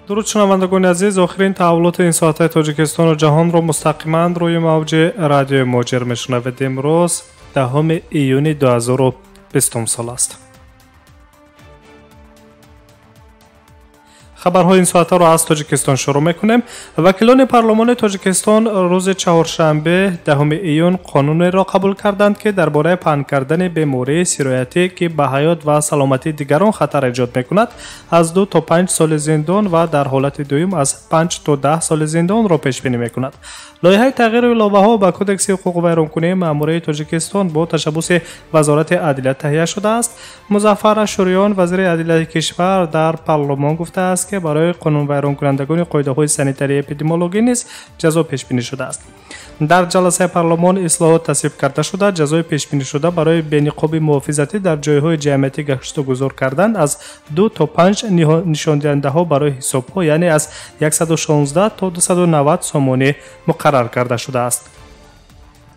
Дуруд шунавандагони азиз, охирин таҳаввулоти ин соатаи Тоҷикистону ҷаҳонро мустақиман рӯи мавҷи радиои Муҳоҷир мешунавед. Имрӯз 10 июни 2020 сол аст. Хабарҳои ин соатаро аз Тоҷикистон шурӯъ мекунем. Вакилони парлумони Тоҷикистон рӯзи чаҳоршанбе 10 июн қонунеро қабул карданд, ки дар бораи паҳн кардани бемории сироятӣ, ки ба ҳаёт ва саломатии дигарон хатар эҷод мекунад, аз 2 то 5 соли зиндон ва дар ҳолати дуюм аз 5 то 10 соли зиндонро пешбинӣ мекунад. Лоиҳаи тағйиру иловаҳо ба Кодекси ҳуқуқвайронкунии маъмурии Тоҷикистон бо ташаббуси Вазорати адлия таҳия шудааст. Музаффар Ашуриён, вазири адлияи кишвар, дар парлумон гуфтааст, ки барои қонунвайронкунандагони қоидаҳои санитарии эпидемиологӣ низ ҷазо пешбинӣ шудааст. Дар ҷаласаи парлумон ислоҳот тасвиб карда шуда, ҷазои пешбинишуда барои бениқоби муҳофизатӣ дар ҷойҳои ҷамъиятӣ гаштугузор кардан аз 2 то 5 нишондиҳандаҳо барои ҳисобҳо, яъне аз 116 то 290 сомонӣ муқаррар карда шудааст.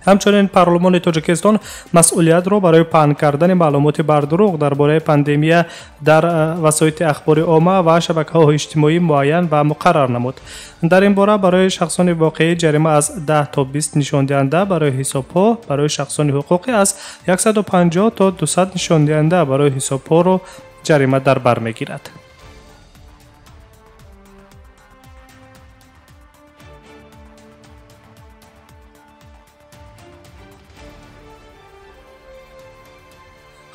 Ҳамчунин парлумони Тоҷикистон масъулиятро барои паҳн кардани маълумоти бардурӯғ дар бораи пандемия дар васоити ахбори омма ва шабакаҳои иҷтимоӣ муайян ва муқаррар намуд. Дар ин бора барои шахсони воқеӣ ҷарима аз 10 то 20 нишондиҳанда барои ҳисобҳо, барои шахсони ҳуқуқӣ аз 150 то 200 нишондиҳанда барои ҳисобҳоро ҷарима дар бар мегирад.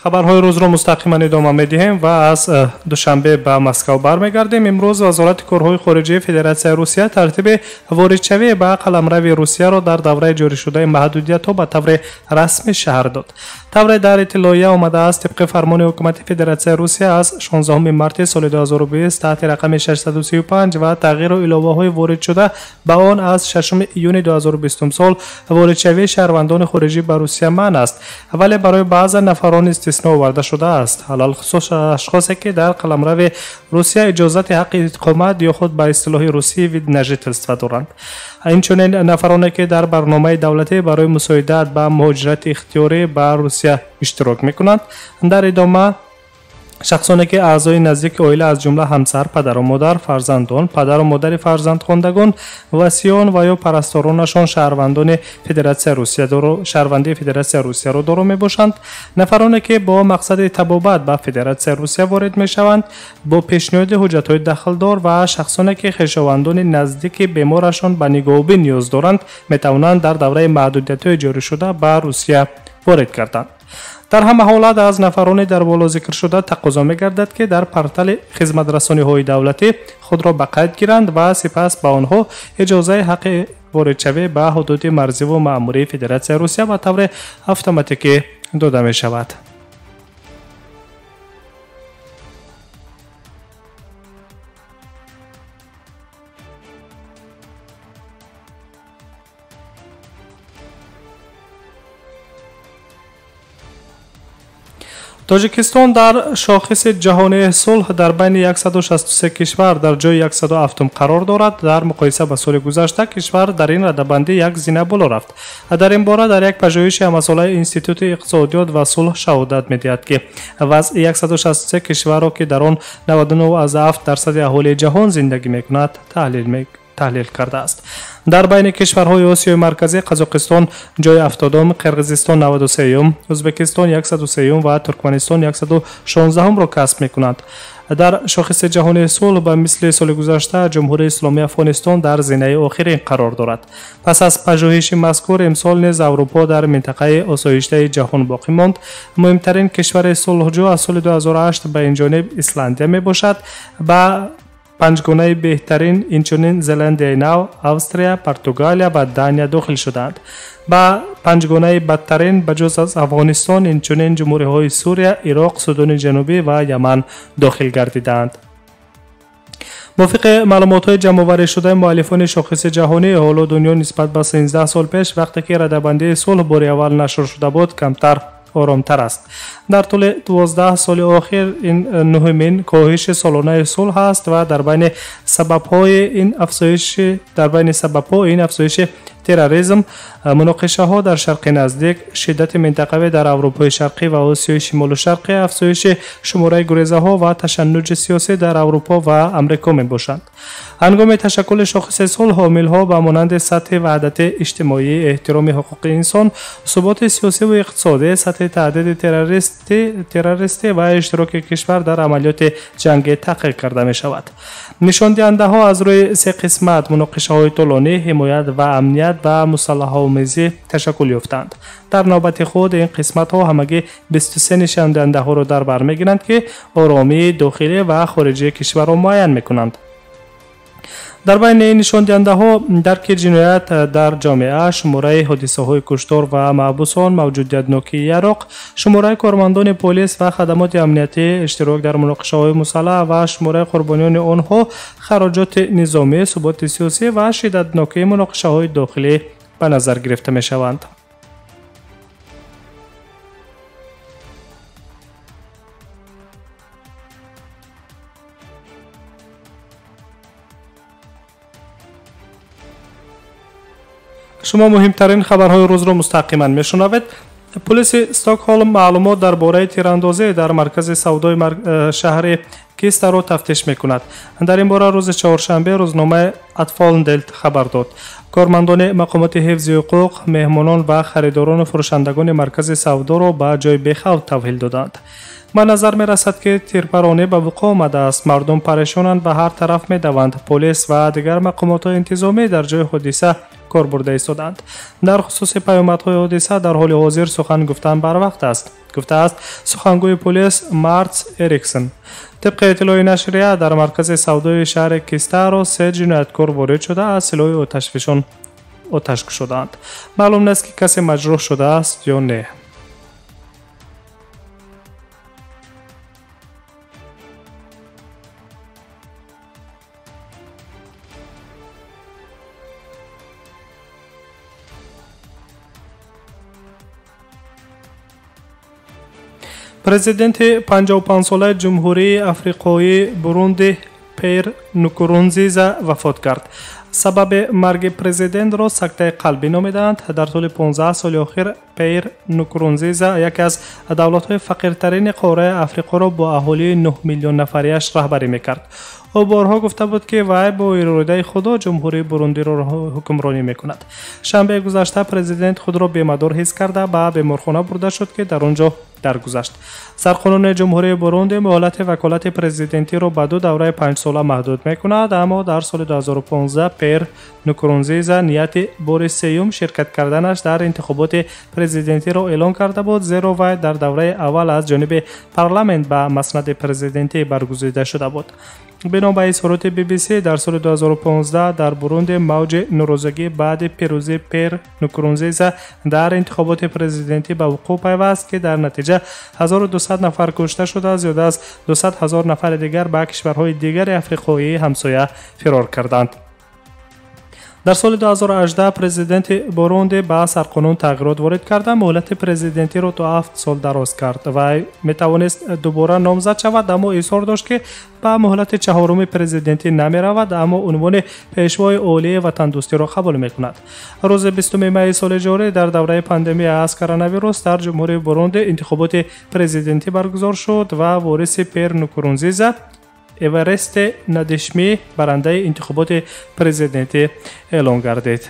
Хабарҳои рӯзро мустақиман идома медиҳем ва аз Душанбе ба Москав бармегардем. Имрӯз Вазорати корҳои хориҷии Федератсияи Русия тартиби воридшавӣ ба қаламрави Русияро дар давраи ҷорӣшудаи маҳдудиятҳо ба таври расмӣ шаҳр дод. Тавре дар иттилоия омадааст, тибқи фармони ҳукумати Федератсияи Русия аз 16 марти соли 2020 таҳти рақами 635 ва тағйиру иловаҳои воридшуда ба он аз 6 июни 2020 сол воридшавии шаҳрвандони хориҷӣ ба Русия манъ аст, вале барои баъзе нафарон истисно оварда шудааст, алалхусус ашхосе ки дар қаламрави Русия иҷозати ҳаққи иқомат ё худ ба истилоҳи русӣ вид на жительство доранд. Инчунин нафароне ки дар барномаи давлатӣ барои мусоидат ба муҳоҷирати ихтиёрӣ ба Русия иштирок мекунанд. Дар идома шахсоне ки аъзои наздики оила, аз ҷумла ҳамсар, падару модар, фарзандон, падару модари фарзандхондагон, васиён ва ё парасторонашон шаҳрвандони Федератсияи Русия шаҳрвандии Федератсияи Русияро доро мебошанд. Нафароне ки бо мақсади табобат ба Федератсияи Русия ворид мешаванд бо пешниҳоди ҳуҷҷатҳои дахлдор ва шахсоне ки хешовандони наздики беморашон ба нигоҳубин ниёз доранд, метавонанд дар давраи маҳдудиятҳои ҷорӣшуда ба Русия ворид гарданд. Дар ҳама ҳолат аз нафарони дар боло зикршуда тақозо мегардад, ки дар портали хизматрасониҳои давлатӣ худро ба қайд гиранд ва сипас ба онҳо иҷозаи ҳаққи воридшавӣ ба ҳудуди марзиву маъмурии Федератсияи Русия ба таври автоматикӣ дода мешавад. Тоҷикистон дар шохиси ҷаҳонии сулҳ дар байни 163 кишвар дар ҷои 107 қарор дорад. Дар муқоиса ба соли гузашта кишвар дар ин радабандӣ як зина боло рафт. Дар ин бора дар як пажӯҳиши ҳамасолаи Институти иқтисодиёт ва сулҳ шаҳодат медиҳад, ки вазъи 163 кишварро, ки дар он 99,7% аҳолии ҷаҳон зиндагӣ мекунад, таҳлил кардааст. Дар байни кишварҳои Осиёи Марказӣ Қазоқистон ҷои 70-ум, Қирғизистон 93-юм, Ӯзбекистон 103-юм ва Туркманистон 116-умро касб мекунанд. Дар шохиси ҷаҳонии сулҳ ба мисли соли гузашта Ҷумҳурии Исломии Афғонистон дар зинаи охирин қарор дорад. Пас аз пажӯҳиши мазкур имсол низ Аврупо дар минтақаи осоиштаи ҷаҳон боқӣ монд. Муҳимтарин кишвари сулҳҷӯ аз соли 2008 ба ин ҷониб Исландия мебошад. Ба панҷгонаи беҳтарин инчунин Зеландияи Нав, Австрия, Португалия ва Дания дохил шудаанд. Ба панҷгонаи бадтарин ба ҷуз аз Афғонистон инчунин ҷумҳуриҳои Сурия, Ироқ, Судони Ҷанубӣ ва Яман дохил гардидаанд. Мувофиқи маълумотҳои ҷамъоварӣшудаи муаллифони шохиси ҷаҳонӣ, ҳоло дунё нисбат ба 13 сол пеш, вақте ки радабандии сулҳ бори аввал нашр шуда буд, камтар оромтар аст. Дар тӯли 12 соли охир ин нуҳумин коҳиши солонаи сулҳ аст ва дар байни сабабҳои ин афзоиши терроризм, Муноқишаҳо дар Шарқи Наздик, шиддати минтақавӣ дар Аврупои Шарқӣ ва Осиёи Шимолу Шарқӣ, афзоиши шумораи гурезаҳо ва ташаннуҷи сиёсӣ дар Аврупо ва Амрико мебошанд. Ҳангоми ташаккули шохиси сулҳ, омилҳо ба монанди сатҳи ваҳдати иҷтимоӣ, эҳтироми ҳуқуқи инсон, суботи сиёсиву иқтисодӣ, сатҳи таҳдиди террористӣ ва иштироки кишвар дар амалиёти ҷангӣ таҳқиқ карда мешавад. Нишондиҳандаҳо аз рӯи се қисмат: муноқишаҳои тӯлонӣ, ҳимоят ва амният ва мусаллаҳомезӣ ташаккул ёфтанд. Дар навбати худ ин қисматҳо ҳамагӣ 23 нишондиҳандаҳоро дар бар мегиранд, ки оромии дохилӣ ва хориҷии кишварро муайян мекунанд. Дар байни ин нишондиҳандаҳо дарки ҷиноят дар ҷомеа, шумораи ҳодисаҳои куштор ва маҳбусон, мавҷудиятнокии яроқ, шумораи кормандони полис ва хадамоти амниятӣ, иштирок дар муноқишаҳои мусаллаҳ ва шумораи қурбониёни онҳо, хароҷоти низомӣ, суботи сиёсӣ ва шиддатнокии муноқишаҳои дохилӣ ба назар гирифта мешаванд. Шумо муҳимтарин хабарҳои рӯзро мустақиман мешунавед. Полиси Стокҳолм маълумот дар бораи тирандозӣ дар маркази савдои шаҳри Кистаро тафтиш мекунад. Дар ин бора рӯзи чоршанбе рӯзномаи Атфолнделт хабар дод. Кормандони мақомоти ҳифзи ҳуқуқ, меҳмонон ва харидорону фурӯшандагони маркази савдоро ба ҷои бехавф тавҳил доданд. Ба назар мерасад, ки тирпаронӣ ба вуқӯъ омадааст. Мардум парешонанд, ба ҳар тараф медаванд. Полис ва дигар мақомотҳои интизомӣ дар ҷои ҳодиса кор бурда истоданд. Дар хусуси паёмадҳои ҳодиса дар ҳоли ҳозир сухан гуфтан барвақт аст, гуфтааст сухангӯи полис Мартс Эриксон. Тибқи иттилои нашрия, дар маркази савдои шаҳри Кистаро се ҷинояткор ворид шуда, аз силоҳи оташфишон оташ кушодаанд. Маълум нест, ки касе маҷрӯҳ шудааст ё не. Президенти 55-солаи Ҷумҳурии Африқоии Бурунди Пер Нукурунзиза вафот кард. Сабаби марги президентро сактаи қалбӣ номидаанд. Дар тӯли 15 соли охир Пер Нукурунзиза яке аз давлатҳои фақиртарини қораи Африқоро бо аҳолии 9 миллион нафарияш раҳбарӣ мекард. Ӯ борҳо гуфта буд, ки вай бо иродаи Худо Ҷумҳурии Бурундиро ҳукмронӣ мекунад. Шанбеи гузашта президент худро бемадор ҳис карда, ба беморхона бурда шуд, ки дар он ҷо даргузашт. Сарқонуни Ҷумҳурии Бурунди муҳлати ваколати президентиро ба ду давраи панҷсола маҳдуд мекунад, аммо дар соли 2015 Пер Нукурунзиза нияти бори сеюм ширкат карданаш дар интихоботи президентиро эълон карда буд, зеро вай дар давраи аввал аз ҷониби парламент ба маснади президентӣ баргузида шуда буд. Бино ба изҳороти BBC, дар соли 2015 дар Бурунди мавҷи норозигӣ баъди пирӯзии Пер Нукурунзиза дар интихоботи президентӣ ба вуқӯъ пайваст, ки дар натиҷа 1200 нафар кушта шуда, зиёда аз 200 ҳазор нафари дигар ба кишварҳои дигари африқоии ҳамсоя фирор карданд. Дар соли 2018 президенти Бурунди ба сарқонун тағйирот ворид карда, муҳлати президентиро то 7 сол дароз кард. Вай метавонист дубора номзад шавад, аммо изҳор дошт, ки ба муҳлати чаҳоруми президентӣ намеравад, аммо унвони пешвои олии ватандӯстиро қабул мекунад. Рӯзи 20 майи соли ҷорӣ дар давраи пандемия аз коронавирус дар Ҷумҳурии Бурунди интихоботи президентӣ баргузор шуд ва вориси Пер Нукурунзиза Эваресте Надишми барандаи интихоботи президентӣ эълон гардид.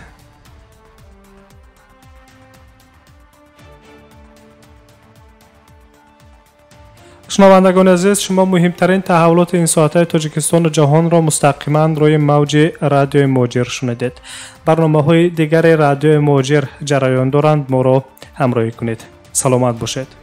Шунавандагони азиз, шумо муҳимтарин таҳаввулоти ин соатаи Тоҷикистону ҷаҳонро мустақиман рӯи мавҷи Радиои Муҳоҷир шунидед. Барномаҳои дигари Радиои Муҳоҷир ҷараён доранд, моро ҳамроҳӣ кунед. Саломат бошед.